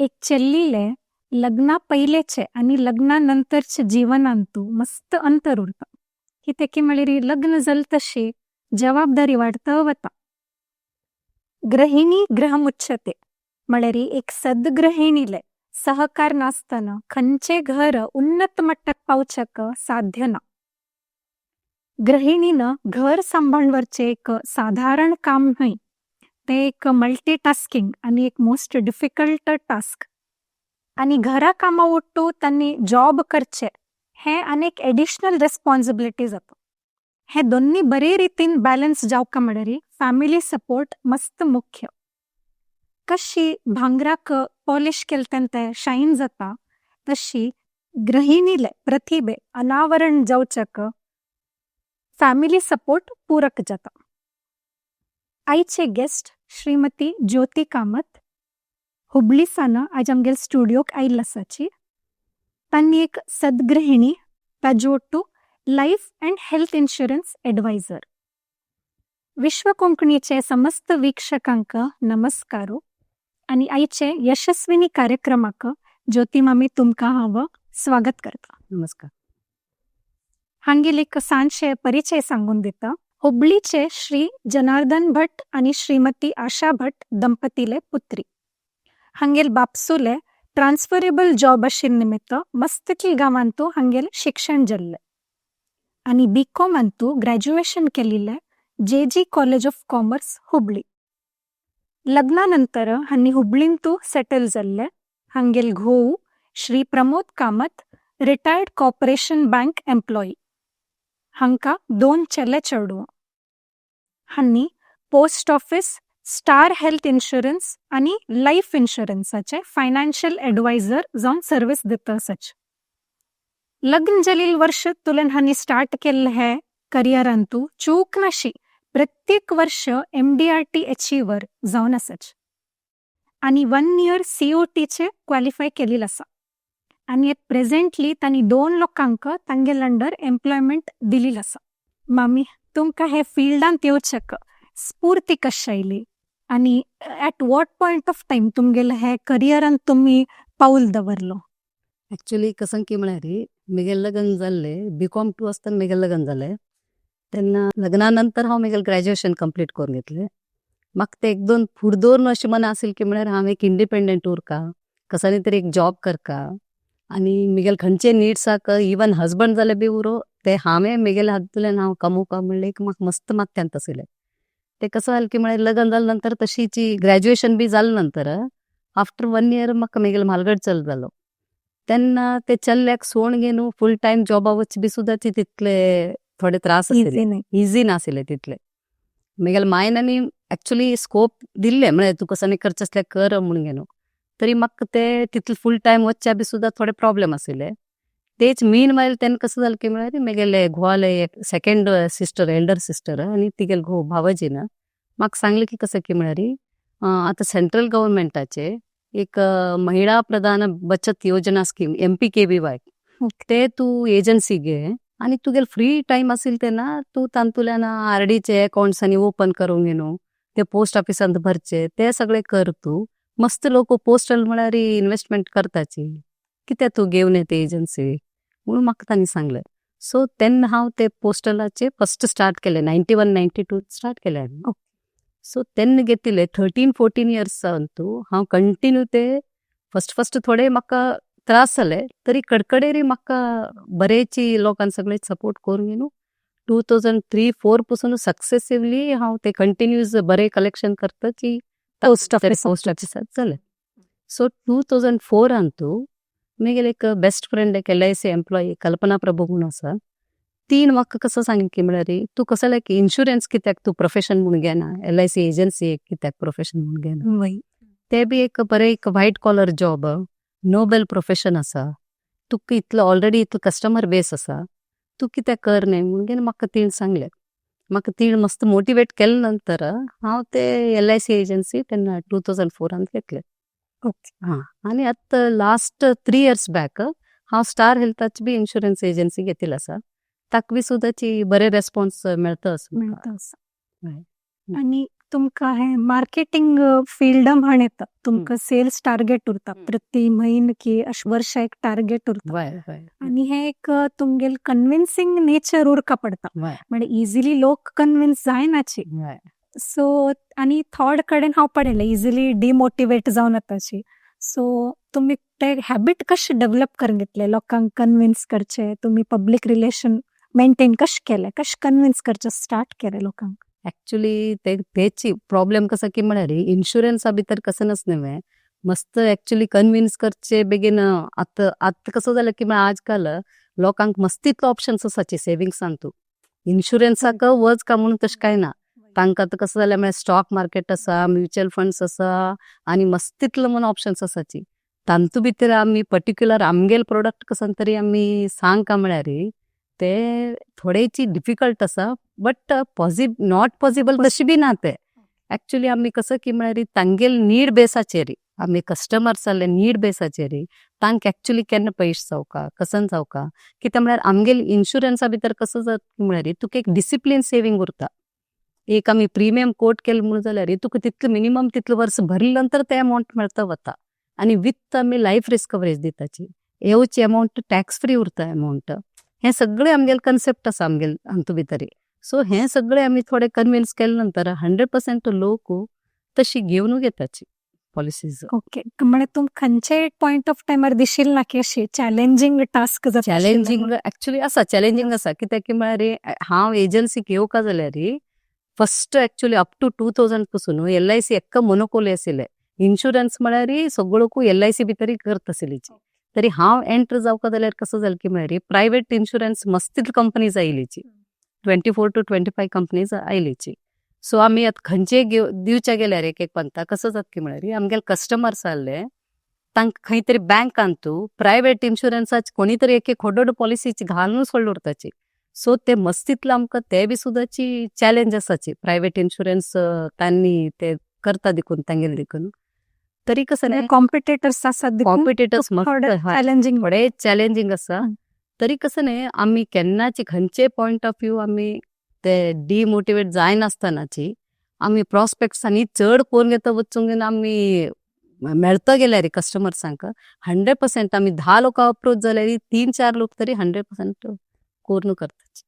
एक चेल्लीले लग्ना पयलेचे आनी लग्ना नंतरचे जीवनांतु मस्त अंतर उरता. कित्याकी म्हळ्यार लग्न जाल तशी जबाबदारी वाढता वता. गृहिणी गृहमुच्यते म्हळ्यार एक सद्गृहिणीले सहकार नास्तना खंचे घर उन्नत मट्टक पावचक साध्य ना. गृहिणीने घर सांभाळवरचे एक साधारण काम न्हय, ते एक मल्टीटास्किंग आणि एक मोस्ट डिफिकल्ट टास्क. आणि घरा कामा ओट्टू तांनी जॉब करचे हे अनेक एडिशनल रिस्पॉन्सिबिलिटी जाता. हे दोन्ही बरे रीतीन बॅलन्स जावका म्हळ्यार फॅमिली सपोर्ट मस्त मुख्य. कशी भांगराक पॉलिश केलतेन ते शाइन जाता तशी गृहिणीले प्रतिभे अनावरण जावचक फॅमिली सपोर्ट पूरक जाता. आयचे गेस्ट श्रीमती ज्योती कामत हुबळी साना आज आमगेल स्टुडियोक आयिल्ल आसाची. तांणी एक सद्गृहिणी ताजे Ottu life and health insurance advisor. विश्व कोंकणीचे समस्त वीक्षकांक नमस्कारो आनी आयचे यशस्विनी कार्यक्रमाक ज्योती मामी तुमकां हांव स्वागत करता. नमस्कार. हांगेल एक सांजशे परिचय सांगून दिता. हुबळीचे श्री जनार्दन भट आनी श्रीमती आशा भट दंपतीले पुत्री. हांगेल बापसूले ट्रान्सफरेबल जॉब आशिल्ले निमित्त मस्तकी गांवांतू हांगेल शिक्षण जाल्लें आनी बी कॉमांतू graduation केलिल्लें J G college of commerce, Hubli. लग्ना नंतर हांणी हुबळींतू सेटल जाल्ले. हांगेल घोव Shri Pramod Kamat retired corporation bank employee. हांकां दोन चेले चेडवां. हांणी post office, star health insurance आनी लायफ इन्शुरन्साचे फायनान्शियल एडवायझर जावन सर्वीस दिता आसाचे. लग्न जाल्ले वर्ष तुलन हांणी स्टार्ट केल्ले हे करियरांतू चूक नाशी प्रत्येक वर्ष एमडीआरटी अचीवर जावन आसाचे आनी वन इयर सीओटीचे क्वालिफाय केलेलं आसा आनी प्रेझेंटली तांणी दोन लोकांक तांगेल अंडर एम्प्लॉयमेंट दिलेलं आसा. मामी, तुमकां हे फिल्डांत येवचेक स्फूर्ती कशी आयली आनी at what point of time तुमगेले हे करियरान तुमी पावल दवरलो? ऍक्च्युली कसं की म्हळ्यार म्हगेलें लग्न जाल्लें, बी कॉम टू आसतना म्हगेलें लग्न जालें. तेन्ना लग्ना नंतर हांव म्हगेलें ग्रॅज्युएशन कंप्लीट करून घेतलें. म्हाका तें एक दोन फुडें दवरून अशें मना आशिल्लें की म्हळ्यार हांव एक इंडिपेंडंट उरका, कसानी तरी एक जॉब करका आनी म्हगेले खंयचे निड्साक इवन हजबंड जाल्यार बी उरो, ते हांवें म्हगेल्या हातूंतल्यान हांव कमोवपा म्हणलें एक म्हाका मस्त माथ्यांत आशिल्लें. ते कसं जालें की म्हळ्यार लग्न जाले नंतर तशीची ग्रॅज्युएशन बी जाले नंतर आफ्टर वन इयर म्हाका म्हगेलो म्हालगड चलो जालो. तेन्ना ते चल्याक सोण घेवन फूल टायम जॉबा वच बी सुद्दां तितले थोडे त्रास आशिल्ले. इझी न्हय. इझी नाशिल्ले तितले. म्हगेल्या मायन आनी एक्चुली स्कोप दिल्ले, म्हळ्यार तूं कसो करचें आसल्यार कर म्हणून घेवन, तरी म्हाका ते तितले फूल टायम वचच्या बी सुद्दां थोडे प्रॉब्लेम आशिल्ले. तेच मीन वायल तेन्ना कसं जालें की म्हळ्यार म्हगेले घोवाले एक सेकंड सिस्टर, एल्डर सिस्टर आनी तिगेले घोव भावजीन म्हाका सांगलें की कसं की म्हळ्यार आतां सेंट्रल गव्हर्मेंटाचे एक महिला प्रधान बचत योजना स्कीम, एमपीकेबीवाय, ते तूं एजन्सी घे आनी तुगेले फ्री टायम आशिल्ले तेन्ना तूं तातूंतल्यान आरडीचे अकाउंट्स आनी ओपन करून घेवन ते पोस्ट ऑफिसांत भरचे, ते सगळे कर. तूं मस्त लोक पोस्टल म्हळ्यार इन्व्हेस्टमेंट करताची, कित्याक तूं घेवन येता एजन्सी म्हणून म्हाका तांणी सांगलें. सो तेन्ना हांव ते पोस्टलाचे फस्ट स्टार्ट केले, 91 92 स्टार्ट केले हांवें. सो तेन्ना घेतिल्ले 13 14 इयर्स जावन तूं हांव कंटिन्यू ते. फस्ट फस्ट थोडे म्हाका त्रास जाले, तरी कडकडेरी म्हाका बरेची लोकांनी सगळे सपोर्ट करून न्हू 2003-4 पासून सक्सेसिवली हांव ते कंटिन्यूज बरे कलेक्शन करता की पोस्ट ऑफिस. पोस्ट ऑफिसात जालें. सो 2004 तूं म्हगेले एक बेस्ट फ्रेंड, एक एलआयसी एम्प्लॉई कल्पना प्रभू म्हणून आसा, तीन म्हाका कसं सांगलें की म्हळ्यार तूं कसं लायक इन्शुरन्स कित्याक तूं प्रोफेशन म्हणून घेना, एलआयसी एजन्सी एक कित्याक प्रोफेशन म्हणून घेना? ते बी एक बरें एक white collar job, noble profession आसा, तुका इतलो ऑलरेडी इतलो कस्टमर बेस आसा, तूं कित्याक कर न्हय म्हणून म्हाका तिणें सांगलें. म्हाका तिणें मस्त मोटिवेट केले नंतर हांव ते एलआयसी एजन्सी तेन्ना 2004 घेतले. हां, आनी आतां लास्ट 3 इयर्स बॅक हांव स्टार हेल्थाची बी इन्शुरन्स एजन्सी घेतिल्ली आसा. ताका बी सुद्दां बरे रेस्पॉन्स मेळता आसा. मेळता आसा. हय. आनी तुमकां हे मार्केटिंग फिल्ड म्हण येता, तुमकां सेल्स टार्गेट उरता, प्रति म्हयन की अशें वर्सा एक टार्गेट उरता. वय वय आनी हे एक तुमगेल कन्विन्सिंग नेचर उरका पडटा, म्हणजे इजिली लोक कन्विन्स जायनाची. सो आनी थोड कडेन हांव पळयलें, इजिली डिमोटिवेट जावन वताची. सो तुमी ते हॅबिट कशें डेव्हलप करून घेतले, लोकांक कन्विन्स करचे? तुमी पब्लीक रिलेशन मेंटेन कशें केलें, कशें कन्विन्स करचें स्टार्ट केलें लोकांक? ऍक्च्युली ते तेची प्रॉब्लेम कसो की म्हळ्यार इन्शुरन्सा भितर कसं नस न्हय, मस्त ऍक्च्युली कन्विन्स करचे बेगीन. आतां आतां कसं जालें की आजकाल लोकांक मस्तीतलो ऑप्शन्स आसाची सेविंग्सान, तूं इन्शुरन्साक वच का म्हणून तशें काय ना. तांकां आतां कसं जालें म्हळ्यार स्टॉक मार्केट आसा, म्युच्युअल फंड्स आसा आनी मस्तीतलो म्हणून ऑप्शन्स आसाची. तांतू भितर आमी पर्टिक्युलर आमगेल प्रोडक्ट कसन तरी आमी सांगका म्हळ्यार ते थोडेची डिफिकल्ट आसा, बट not possible तशी बी ना ते. ऍक्च्युली आमी कसं की म्हळ्यार तांगेल नीड बेसाचेर, आमी कस्टमर्साले नीड बेसाचेर, तांकां ऍक्च्युली केन्ना पयशे जावका, कसन जावका. कित्याक म्हळ्यार आमगेल इन्शुरन्सा भितर कसं जाता म्हळ्यार तुका एक डिसिप्लीन सेवींग उरता. एक आमी प्रिमियम कोट केलें म्हणून जाल्यार तुका तितलें मिनिमम तितलें वर्स भरले नंतर ते अमावंट मेळता वता. आनी विथ आमी लायफ रिस्क कवरेज दिताची, येवची अमावंट टॅक्स फ्री उरता अमावंट. हे सगळे आमगेले कन्सेप्ट आसा आमगेल हातूंत भितर. सो हे सगळे आमी थोडे कन्विन्स केले नंतर 100% लोक तशी घेवन घेताची पॉलिसीज. ओके, म्हणजे तुम खंयचे पॉइंट ऑफ टायमार दिशील ना की अशी चॅलेंजींग टास्क जाता? चॅलेंजींग ऍक्च्युली आसा, चॅलेंजींग आसा. कित्याक की म्हळ्यार हांव एजन्सीक येवका जाल्यार first actually up to 2000 पासून एलआयसी एक्क मोनोपोली आशिल्ले. इन्शुरन्स म्हळ्यार सगळो एलआयसी भितर करता आशिल्ली. तरी हांव एंटर जावका जाल्यार कसं जालें की म्हळ्यार प्रायवेट इन्शुरन्स मस्तीत कंपनीज आयलीची, 24 to 25 companies आयलीची. सो आमी आतां खंयचे दिवच्या गेल्यार एक एक पंता कसं जाता की म्हळ्यार आमगेले कस्टमर्स आहले तांकां खंय तरी बँकान तूं प्रायवेट इन्शुरन्साची कोणी तरी एक एक व्हड पॉलिसीची घालून सोडले उरताची. सो ते मस्तीतले आमकां ते बी सुद्दांची चॅलेंज आसाची. प्रायवेट इन्शुरन्स तांणी ते करता देखून तांगेले देखून तरी कसं न्ही. कॉम्पिटेटर्स आसात. कॉम्पिटेटर्स. चॅलेंजींग. थोडे चॅलेंजींग आसा. तरी कसं न्ही, आमी केन्नाची खंयचे पॉयंट ऑफ व्यू आमी ते डिमोटिवेट जायनासतनाची आमी प्रॉस्पेक्ट्स आनी चड कोण घेता वचूंक आमी मेळता गेल्यार कस्टमर्सांक 100% आमी 10 लोकां अप्रोच जाल्यार 3-4 लोक तरी 100% कोर्ण करतात.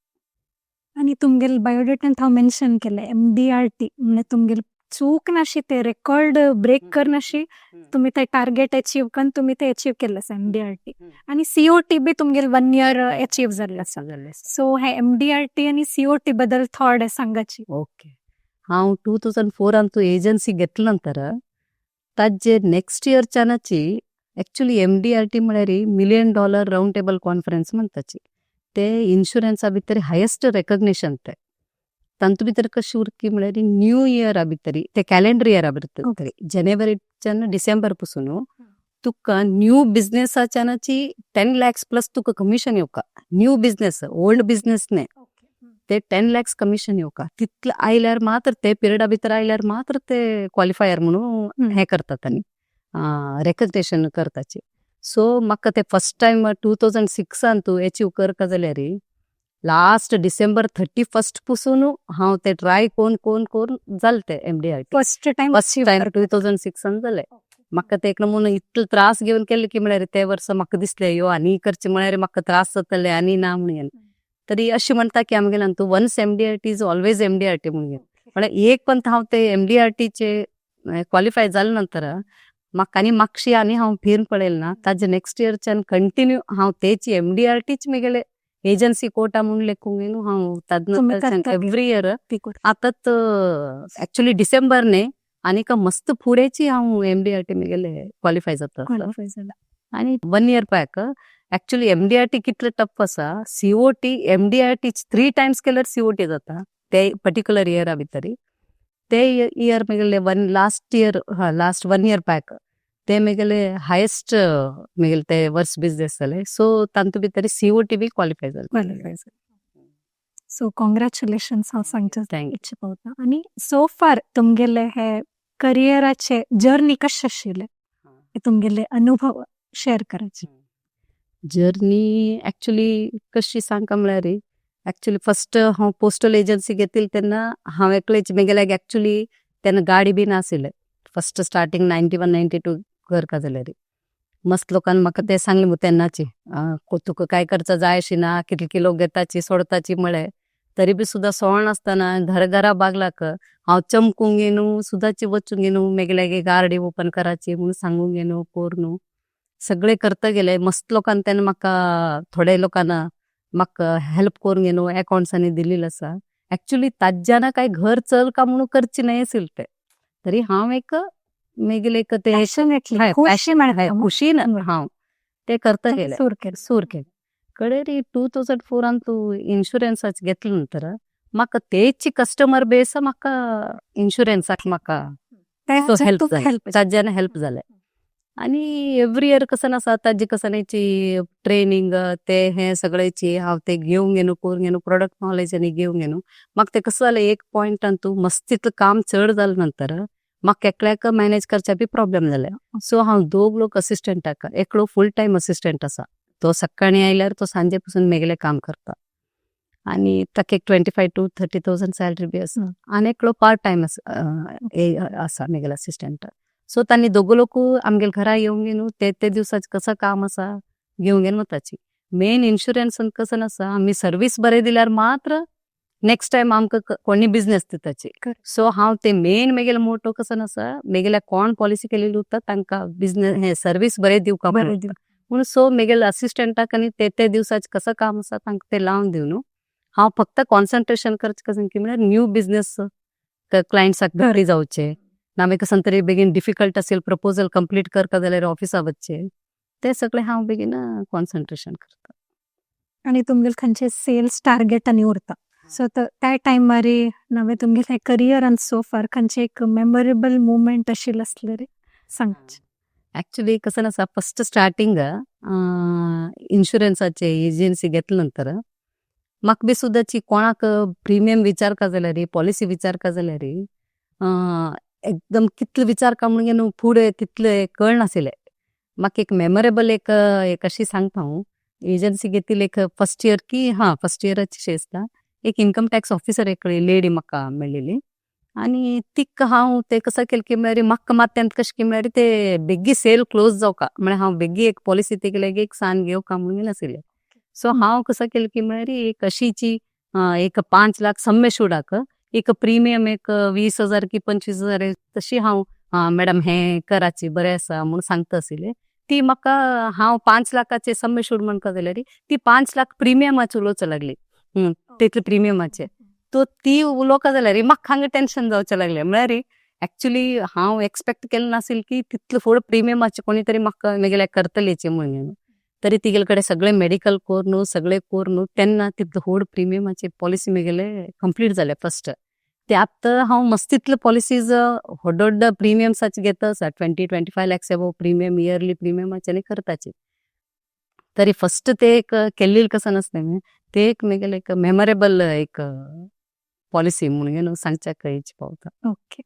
आनी तुमगेले बायोडेटांत हांव मेन्शन केलें एमडीआरटी, म्हणजे तुमगेले चूक नाशी ते रेकॉर्ड ब्रेक करनाशी तुम्ही ते टार्गेट अचीव करून तुम्ही ते अचीव केलं आसा एमडीआरटी. आनी सीओटी बी तुमगेले वन इयर अचीव जाल्ले आसा. सो हे एमडीआरटी आनी सीओटी बद्दल थोडे सांगाची. ओके, हांव 2004आन तूं एजन्सी घेतले नंतर ताजे नेक्स्ट इयरच्यानाची ऍक्च्युली एमडीआरटी म्हळ्यार Million Dollar Round Table Conference म्हणटाची. ते इन्शुरन्सा भितर हायेस्ट रेकग्निशन. ते तांतू भितर कशें उरकी म्हळ्यार न्यू इयरा भितर, ते कॅलेंडर इयरा भितर जानेवारीच्यान डिसेंबर पासून तुका न्यू बिझनेसाच्यानाची 10 लॅक्स प्लस तुका कमिशन येवका. न्यू बिझनेस, ओल्ड बिझनेस न्ही, ते 10 लॅक्स कमिशन येवका. तितले आयल्यार मात्र, ते पिरियडा भितर आयल्यार मात्र ते क्वालिफायर म्हणून हे करतात आनी रेकग्नेशन करताची. सो म्हाका ते फर्स्ट टायम 2006आन तूं एचीव करता जाल्यार लास्ट डिसेंबर 31 पासून हांव ते ट्राय कोन कोन कोन जालें ते MDR. First time. First time 2006आन जालें म्हाका ते. एक नमुनो इतलो त्रास घेवन केले की म्हळ्यार ते वर्सा म्हाका दिसलें यो आनी करचें म्हळ्यार म्हाका त्रास जातले आनी ना म्हणून. तरी अशें म्हणटा की आमगेल्यान तूं once MDRT is always MDRT म्हणून. म्हळ्यार एक पण हांव ते एमडीआरटीचे क्वालिफाय जाले नंतर म्हाका आनी मागशी आनी हांव फिरून पळयलें ना. ताजे नेक्स्ट इयरच्यान कंटिन्यू हांव तेची एमडीआरटीच मेगेले एजन्सी कोटा म्हणून लेखूंक न्हू हांव. तुमी ताजे एवरी इयर आतां ऍक्च्युली डिसेंबर न्ही आनी मस्त फुडेंची हांव एमडीआरटी मेगेले क्वालिफाय जाता. क्वालिफाय जाला. आनी one year back actually MDRT कितले टफ आसा, सीओटी एमडीआरटी थ्री टायम्स केल्यार सीओटी जाता ते पर्टिक्युलर इयरा भितर. ते इयर मेगेले वन लास्ट इयर, हा, लास्ट वन इयर बॅक ते मेगेले हायेस्ट मेगेले ते वर्स बिजनेस जाले. सो तांतू भितर सीओटी बी क्वालिफाय जाले. क्वालिफाय जाले. सो कॉंग्रॅच्युलेशन्स हांव सांगच्या thank इच्छा पावता. आनी सो फार तुमगेले हे करियराचे जर्नी कशें आशिल्लें, तुमगेले अनुभव शेअर करायचे. जर्नी ऍक्च्युली कशी सांगका म्हळ्यार ऍक्च्युली फर्स्ट हांव पोस्टल एजन्सी घेतली तेन्ना हांव एकलेच मेगेले ऍक्च्युली. तेन्ना गाडी बी नाशिल्ले. फस्ट स्टार्टींग 91 92 करका जाल्यार मस्त लोकांनी म्हाका ते सांगले मग तेन्नाची, तुका काय करचा जाय अशी ना, कितले किलो घेताची सोडताची म्हळे, तरी बी सुद्दां सोड नासतना घर घरा बागलाक हांव चमकूंक घेनू सुद्दांची वचूंक घेनू मेगेले गार्डी ओपन कराची म्हणून सांगूंक घेनू करून सगळे करता गेले. मस्त लोकांनी तेन्ना म्हाका थोडे लोकांना म्हाका हेल्प करून घेनू अकाउंट्सांनी दिलेलं आसा. एक्चुली ताज्याना काय घर चल का म्हणून करची नाही असेल ते, तरी हांव एक मेगेले एक ते खुशीन हांव ते करता गेले, सूर केले. कडेरी 2004 तूं इन्शुरन्साच घेतले नंतर म्हाका तेची कस्टमर बेस म्हाका इन्शुरन्साक म्हाका हेल्प जालें, ताज्यान हेल्प जालें. आनी एवरी इयर कसं आसा ताजी कसं ट्रेनिंग ते हे सगळ्याची हांव ते घेवन घेनू करून घेनू प्रोडक्ट नॉलेज आनी घेवन घेनू म्हाका ते कसं जालें एक पॉयंटान तूं मस्तीतलें काम चड जालें नंतर म्हाका एकल्याक मॅनेज करच्या बी प्रॉब्लेम जाले. सो हांव दोग लोक असिस्टंटाक, एकलो फूल टायम असिस्टंट आसा, तो सकाळी आयल्यार तो सांजे पसून मेगेले काम करता आनी ताका एक 25 to 30,000 salary बी आसा, आनी एकलो पार्ट टायम आसा मेगेले असिस्टंट. सो तांणी दोगो लोक आमगेले घरा येवन घेवन ते ते दिवसाचें कसं काम आसा घेवन घेवन वताची. मेन इन्शुरन्स कसं आसा आमी सर्वीस बरें दिल्यार मात्र नेक्स्ट टायम आमकां कोणी बिजनेस दिताची. सो हांव ते मेन मेगेले मोटो कसं आसा मेगेल्या कोण पॉलिसी केलेली उरता तांकां बिजनेस हे सर्वीस बरें दिवका म्हणून. सो मेगेले असिस्टंटाक आनी ते ते दिवसाचें कसं काम आसा तांकां ते लावन दिवन हांव फक्त कॉन्सन्ट्रेशन करचें कसं की म्हळ्यार न्यू बिजनेस क्लायंट्साक घरी जावचे ना मागीर कसं तरी बेगीन डिफिकल्ट असेल प्रपोजल कंप्लीट करता जाल्यार ऑफिसा वचचे ते सगळे हांव बेगीन कॉन्सन्ट्रेशन करता. आनी तुमगेले खंयचे सेल्स टार्गेट आनी उरता, सो त्या टायमार नवे तुमगेले करियरान सो फार खंयचे एक मेमोरेबल मुमेंट आशिल्लें आसलें रे सांगचे. ऍक्च्युली कसं आसा फस्ट स्टार्टींग इन्शुरन्साचे एजन्सी घेतले नंतर म्हाका बी सुद्दांची कोणाक प्रिमियम विचारका जाल्यार पॉलिसी विचारका जाल्यार एकदम कितले विचार का म्हणून न्हू फुडें तितले कळनाशिल्लें. म्हाका एक मेमोरेबल एक एक अशी सांगता हांव, एजन्सी घेतिल्ली एक फस्ट इयर की हां फस्ट इयराची अशी आसता, एक इन्कम टॅक्स ऑफिसर एक लेडी म्हाका मेळ्ळेली आनी तिका हांव ते कसं केलें की म्हळ्यार म्हाका मात तेन्ना कशें की म्हळ्यार ते बेगी सेल क्लोज जावका म्हळ्यार हांव बेगी एक पॉलिसी तेगेले एक सान घेवका म्हणून आशिल्लें. सो हांव कसं केलें की म्हळ्यार एक अशीची एक 5 लाख सम्य शुडाक एक प्रिमियम एक 20,000 की 25,000 तशी हांव मॅडम हें कराची बरें आसा म्हणून सांगता आशिल्लें. ती म्हाका हांव 5 लाखाचे सम्य should म्हणका जाल्यार ती 5 लाख प्रिमियमाचे उलोवचो लागली, तितले प्रिमियमाचे. तो ती उलोवका जाल्यार म्हाका हांगा टेन्शन जावचें लागलें, म्हळ्यार एक्चुली हांव एक्सपेक्ट केलें नाशिल्लें की तितले फुडें प्रिमियमाचे कोणी तरी म्हाका मेगेल्या करतलेचे म्हणून. तरी तिगेले कडेन सगळे मेडिकल करून सगळे करून तेन्ना तितले व्हड प्रिमियमाचे पॉलिसी मेगेले कंप्लीट जाले फस्ट. ते आतां हांव मस्तीतले पॉलिसीज व्हड व्हड प्रिमियम्साचे घेता आसा, 20-25 लॅक्स एबोव प्रिमियम इयरली प्रिमियमाचे आनी करताचे. तरी फस्ट ते एक केल्ली कसं नासलें ते एक मेगेले एक मेमोरेबल एक पॉलिसी म्हणून सांगच्याक हेची पावता. ओके,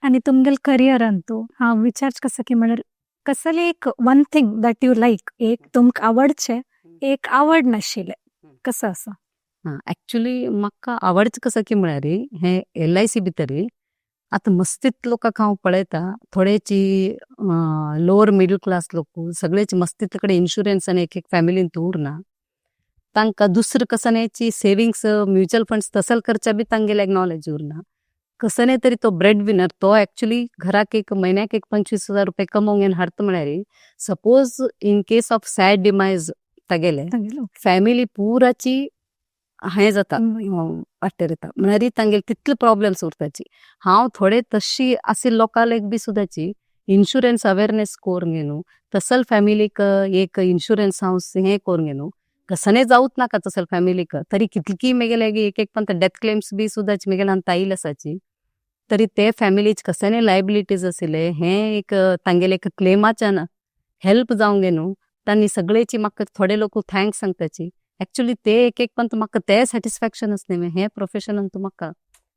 आनी तुमगेले करियरान तूं हांव विचार कसो की म्हळ्यार कसले एक one thing that you like, एक तुमकां आवडचे एक आवड नाशिल्लें कसं आसा? हां, एक्चुली म्हाका आवडचें कसं की म्हळ्यार हें LIC भितर आतां मस्तीत लोकांक हांव पळयता थोडेची लोअर मिडल क्लास लोक सगळेच मस्तीत कडेन इन्शुरन्स आनी एक एक फॅमिलीन उरना, तांकां दुसरें कसण्याची सेविंग्स म्युच्युअल फंड्स तसल करच्या बी तांगेले नॉलेज उरना. कसं तरी तो ब्रेड विनर तो एक्चुली घराक एक म्हयन्याक एक 25,000 रुपये कमोवंक घेवन हाडटा म्हळ्यार suppose in case of sad demise तागेले फॅमिली पुराची हें जाता वाटेर येता, म्हळ्यार तांगेले तितले प्रॉब्लेम्स उरताची. हांव थोडे तशी आशिल्ले लोकांक बी सुद्दांची इन्शुरन्स अवेरनेस करून घेवन तसल फॅमिलीक एक इन्शुरन्स हांव हें करून घेवन कसने जावच नाका तसल फॅमिलीक तरी कितकी मेगेले एक एक पण डेथ क्लेम्स बी सुद्दां मेगेले आयिल्ले आसाची, तरी ते फॅमिलीच कसने लायबिलिटीज आशिल्ले हें एक तांगेले एक क्लेमाच्यान हेल्प जावंक न्हू तांणी सगळेची म्हाका थोडे लोक thanks सांगताची. एक्चुली ते एक एक पण म्हाका ते सॅटिस्फॅक्शन आसलें हें प्रोफेशनान तूं म्हाका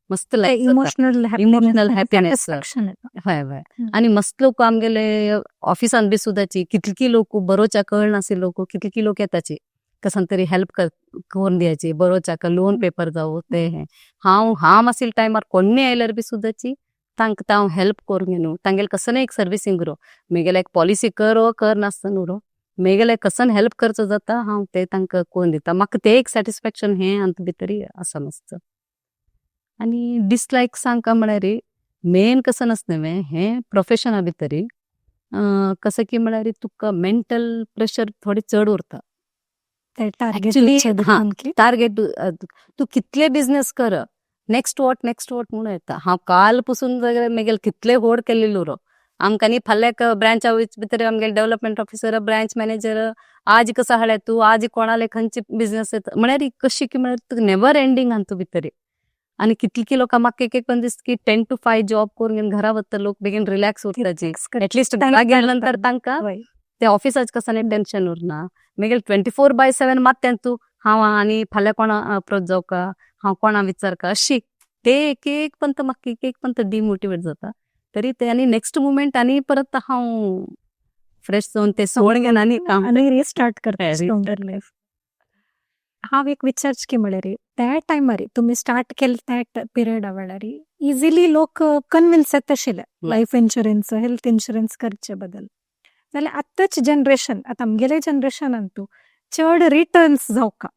मस्त लायक इमोशनल इमोशनल हॅपीनेस. हय हय, आनी मस्त लोक आमगेले ऑफिसान बी सुद्दांची कितकी लोक बरोवच्या कळनाशिल्ले लोक कितकी लोक येताची कसन तरी हेल्प करून द्यायची बरोवच्याक लोन पेपर जावं ते हें हांव हांव आशिल्ले टायमार कोण्णय आयल्यार बी सुद्दांची तांकां हांव हेल्प करूंक न्हू, तांगेले कसो एक सर्विसींग उरो, मेगेले एक पॉलिसी कर वो कर नासतना उरो, मेगेले कसन हेल्प करचो जाता हांव ते तांकां करून दिता. म्हाका ते एक सॅटिस्फॅक्शन हें हातूंत भितरय आसा मस्त. आनी डिसलायक सांगका म्हळ्यार मेन कसो आसता न्हय हें प्रोफेशना भितरय कसो की म्हळ्यार तुका मेंटल प्रेशर थोडें चड उरता. टार्गेट. टार्गेट, तूं कितले बिजनेस कर, नेक्स्ट what, next what म्हणून येता. हांव काल पसून मेगेले कितले होड केल्ले उरो, आमकां न्ही फाल्यां ब्रांचा भितर आमगेले डेव्हलपमेंट ऑफिसर, ब्रांच मॅनेजर, आज कसो हाडले तूं, आज कोणाले खंयचे बिजनेस येता, म्हळ्यार कशी की म्हळ्यार तुका नेवर एंडींग हातूंत भितर. आनी कितले लोकां म्हाका एक एक पण दिसता की 10 to 5 job करून घरा वता लोक बेगीन रिलॅक्स उरताची, एटलिस्ट घरा गेल्या नंतर तांकां ते ऑफिसाच कसं टेन्शन उरना. मागीर 24/7 मात तूं हांव आनी फाल्यां कोणा अप्रोच जावका, हांव कोणा विचारका, अशी ते एक एक पण म्हाका एक एक पण डिमोटिवेट जाता. तरी ते आनी नेक्स्ट मुमेंट आनी परत हांव फ्रेश जावन ते सोड घेवन आनी काम आनी रिस्टार्ट करता लायफ. हांव एक विचारच की म्हळ्यार त्या टायमार तुमी स्टार्ट केले त्या पिरियडा वेळार इजिली लोक कन्विन्स जाता आशिल्ले लायफ इन्शुरन्स, हेल्थ इन्शुरन्स करचे बदल. जाल्यार आतांच जनरेशन, आतां आमगेले जनरेशनान तूं चड रिटर्न्स जावका,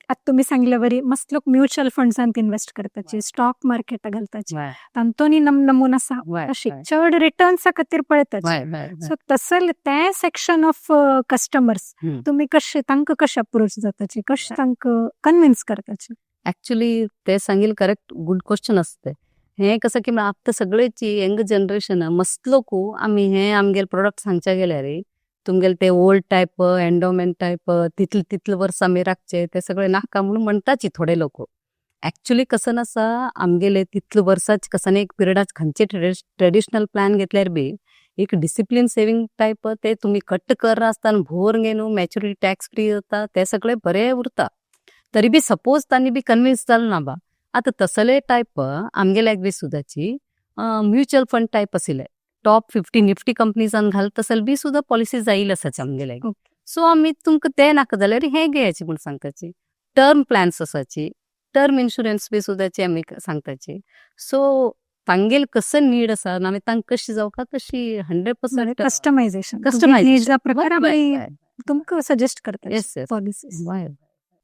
आतां तुमी सांगले वरी मस्त लोक म्युच्युअल फंड्सांत इन्वेस्ट करताची, स्टॉक मार्केटा घालताची, तांतूनी नमून आसा, अशी चड रिटर्न्सा खातीर पळयताची. सो तसले ते सेक्शन ऑफ कस्टमर्स तुमी कशे तांकां कशे अप्रोच जाताची, कशे तांकां कन्विन्स करताची? ऍक्च्युली ते सांगील करेक्ट, गुड क्वेश्चन आसते हे. कसं की आतां सगळेची यंग जनरेशन मस्त लोक, आमी हे आमगेले प्रोडक्ट सांगच्या गेल्यार तुमगेले ते ओल्ड टायप, एन्डोमेंट टायप, तितले तितले वर्सां आमी राखचे ते सगळे नाका म्हणून म्हणटाची थोडे लोक. ऍक्च्युली कसं आसा, आमगेले तितले वर्साच कसं एक पिरियडाच खंयचे ट्रेडिशनल प्लॅन घेतल्यार बी एक डिसिप्लीन सेविंग टायप, ते तुमी कट कर आसतना भोर न्हू मॅच्युरिटी टॅक्स फ्री जाता, ते सगळे बरे उरता. तरी बी सपोज तांणी बी कन्विन्स जाल ना बा, आतां तसले टायप आमगेल्याक बी सुद्दाची म्युच्युअल फंड टायप आशिल्ले, टॉप 50 निफ्टी कंपनीजान घालत तसले बी सुद्दां पॉलिसी जाईल आसाची आमगेल्याक. सो आमी तुमकां ते नाका जाल्यार हे घेयाचे म्हूण सांगताची. टर्म प्लॅन्स आसाची, टर्म इन्शुरन्स बी सुद्दाची आमी सांगताची. सो तांगेल कसं नीड आसा आमी तांकां कशी जावका तशी 100%. कस्टमायझेशन. कस्टमायझेशन. प्रकार आमी तुमकां सजेस्ट करता येस येस पॉलिसीज.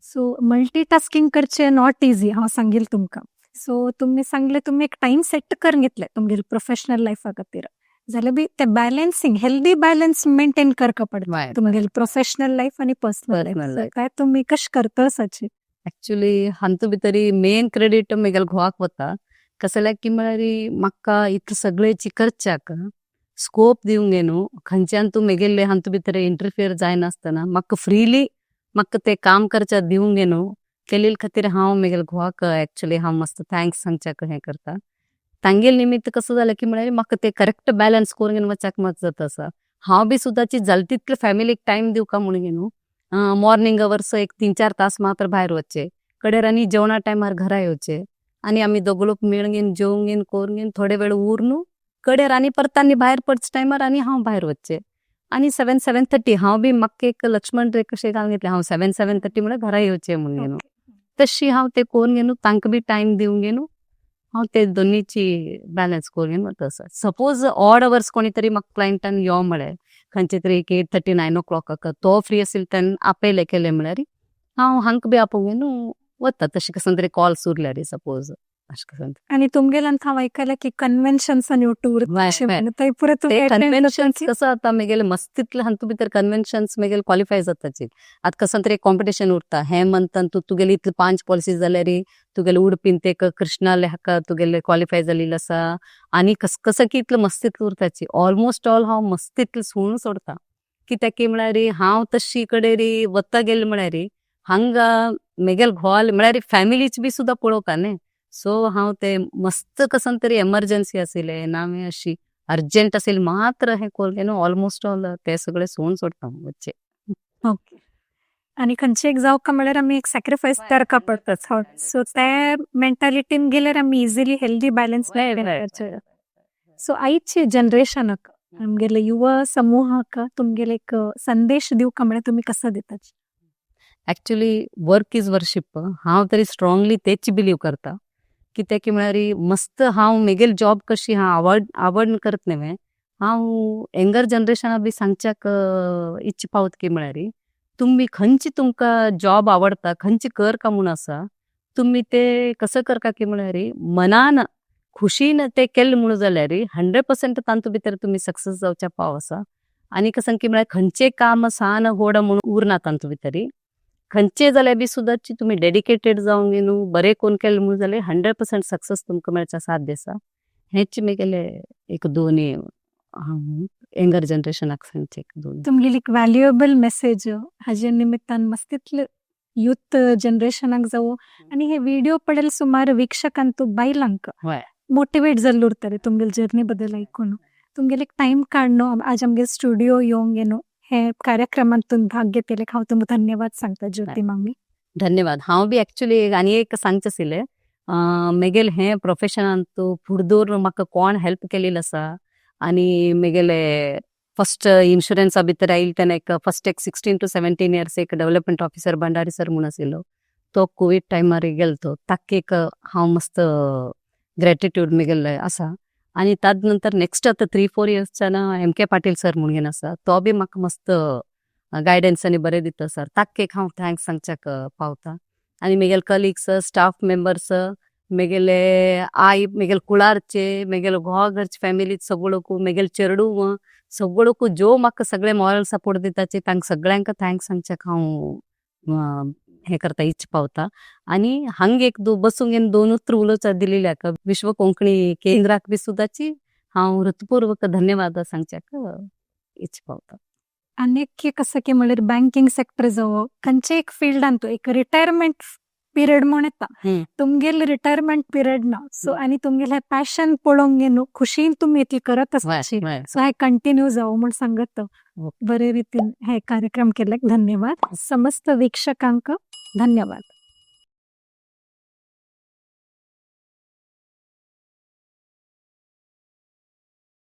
सो मल्टीटास्किंग करचे not easy, हांव सांगील तुमकां. सो तुमी सांगले तुमी एक टायम सेट करून घेतले तुमगेले प्रोफेशनल लायफा खातीर, जाल्यार बी ते बॅलन्सिंग, हेल्दी बॅलन्स मेंटेन करका पडटा तुमगेले प्रोफेशनल लायफ आनी पर्सनल लायफ, काय तुमी कशें करता आसाची? ऍक्च्युली हातूंत भितरी मेन क्रेडीट म्हगेल्या घोवाक वता. कसल्याक की म्हळ्यार म्हाका इतलें सगळें करच्याक स्कोप दिवंक न्हू, खंयच्यान तूं मेगेले हातूंत भितर इंटरफियर जायनासतना म्हाका फ्रीली म्हाका ते काम करच्या दिवंक न्हू केल्ले खातीर हांव म्हगेल्या घोवाक ऍक्च्युली हांव मस्त thanks सांगच्याक हें करता. तांगेले निमित्त कसं जालें की म्हळ्यार म्हाका ते करेक्ट बॅलन्स करून वचपाक मदत जाता आसा. हांव बी सुद्दाची जालें तितले फॅमिलीक टायम दिवका म्हणून न्हू मॉर्निंग अवर्स एक 3-4 तास मात्र भायर वचचे, कडेर आनी जेवणा टायमार घरा येवचे आनी आमी दोग लोक मेळून जेवून घेवन करून घेवन थोडे वेळ उरून कडेर आनी परत आनी भायर पडचे टायमार आनी हांव भायर वचचे आनी 7, 7:30 हांव बी म्हाका एक लक्ष्मण रेखा कशें घालून घेतलें, हांव 7, 7:30 म्हळ्यार घरा येवचें म्हणून न्हू. तशी हांव ते करून घेवन तांकां बी टायम दिवंक घेवन हांव ते दोनीची बॅलन्स करून घेवन वता. सपोज ऑड अवर्स कोणी तरी म्हाका क्लायंटान यो म्हळें खंयचे तरी एक 8:30, 9 ओ क्लॉकाक तो फ्री आशिल्लो तेन्ना आपयले केले म्हळ्यार हांव हांकां बी आपोवन घेवन वता. तशें कसो तरी कॉल्स उरल्यार सपोज अशें कसो. आनी तुमगेल्यान हांव आयकलें की कन्व्हेन्शन्स आनी टूर थंय पुरो. ते कन्व्हेन्शन्स कसं आता मेगेले मस्तीतले हातूंत भितर कन्व्हेन्शन्स मेगेले क्वॉलिफाय जाताची. आतां कसं तरी कॉम्पिटिशन उरता हे मंथान तूं तुगेले इतले पांच पॉलिसी जाल्यार तुगेले उडपीन ते कृष्णाले हाका तुगेले क्वॉलिफाय जाल्लें आसा आनी कस कसं की इतलें मस्तीतलें उरताची. ऑलमोस्ट ऑल हांव मस्तीतलें सोडून सोडता, कित्याक की म्हळ्यार हांव तशी कडेन वता गेलें म्हळ्यार हांगा मेगेले घोवाले म्हळ्यार फॅमिलीच बी सुद्दां पळोवपा न्ही. सो हांव ते मस्त कसन तरी एमर्जन्सी आशिल्ले ना अशी अर्जंट असेल मात्र हे करून ऑलमोस्ट ऑल ते सगळे सोडून सोडता वच्चे. ओके, आनी खंयचे एक जावका म्हळ्यार आमी एक सॅक्रिफायस करका पडटाच. सो ते मेंटालिटीन गेल्यार आमी इजिली हेल्दी बॅलन्स. सो आयचे जनरेशनाक, आमगेले युवा समूहाक तुमगेले एक संदेश दिवका म्हळ्यार तुमी कसो दितात? ऍक्च्युली वर्क is worship, हांव तरी स्ट्रॉंगली तेच बिलीव करता. कित्याक की म्हळ्यार मस्त हांव मेगेल जॉब कशी हांव आवड आवड करत न्हय, हांव यंगर जनरेशना बी सांगच्याक इच्छ पावत की म्हळ्यार तुमी खंयची तुमकां जॉब आवडटा, खंयची कर का म्हूण आसा, तुमी ते कसं करका की म्हळ्यार मनान खुशीन ते केले म्हूण जाल्यार 100% तांतू भितर तुमी सक्सेस जावच्या पाव आसा. आनी कसं की म्हळ्यार खंयचें काम सान व्हड म्हूण उरना तांतू भितर, खंयचे जाल्यार बी सुद्दां तुमी डेडिकेटेड जावन न्हू बरें कोन्न केलें म्हूण जाल्यार 100% सक्सेस तुमकां मेळच्या साध्य आसा. हेच मेगेले एक दोन यंगर जनरेशनाक सांगचे एक दोन. तुमगेली एक व्हॅल्युएबल मेसेज हाजे निमित्तान मस्तीतले युथ जनरेशनाक जावं आनी हे व्हिडिओ पळयले सुमार वीक्षकांतू बायलांक मोटिवेट जाल्ले उरतले तुमगेले जर्नी बद्दल आयकून. तुमगेले टायम काडून आज आमगे स्टुडिओ येवंक न्हू हे कार्यक्रमांतून भाग घेतले, हांव तुमकां धन्यवाद सांगता ज्योती मामी. धन्यवाद. हांव बी एक्चुअली आनी एक सांगचें आशिल्लें, मेगेले हें प्रोफेशनान तूं फुडदूर म्हाका कोण हेल्प केलेली आसा आनी मेगेले फर्स्ट इन्शुरन्सा भितर आयले तेन्ना एक फर्स्ट एक 16 to 17 years एक डेव्हलपमेंट ऑफिसर भंडारी सर म्हूण आशिल्लो, तो कोवीड टायमार गेलो, तो ताका एक हांव मस्त ग्रेटिट्यूड मेगेले आसा. आनी ताजे नंतर नेक्स्ट आतां 3-4 इयर्सच्यान एम के पाटील सर म्हणून आसा, तो बी म्हाका मस्त गायडन्स आनी बरें दिता सर, ताका एक हांव thanks सांगच्याक पावता. आनी मेगेले कलिग्स, स्टाफ मेंबर्स, मेगेले आई, मेगेले कुळारचे, मेगेले घोवा घरचे फॅमिली सगळोकू, मेगेले चेडूं सगळोकू जो म्हाका सगळे मॉरल सपोर्ट दिताचे, तांकां सगळ्यांक thanks सांगच्याक हांव हें करता, इच्छ पावता. आनी हांगा एक बसूंक येवन दोन उतरां उलोवच्या दिलेल्याक विश्व कोंकणी केंद्राक बी सुद्दांची हांव हृत्पूर्वक धन्यवाद सांगच्याक इच्छ पावता. आनी एक कसं की म्हळ्यार बँकिंग सेक्टर जावं खंयचे एक फिल्डान एक रिटायरमेंट पिरियड म्हूण येता, तुमगेले रिटायरमेंट पिरियड ना, सो आनी तुमगेले पॅशन पळोवंक न्हू खुशीन तुमी इतली करत आसची, सो हे कंटिन्यू जावं म्हूण सांगत बरे रितीन हे कार्यक्रम केल्याक धन्यवाद. समस्त वीक्षकांक धन्यवाद.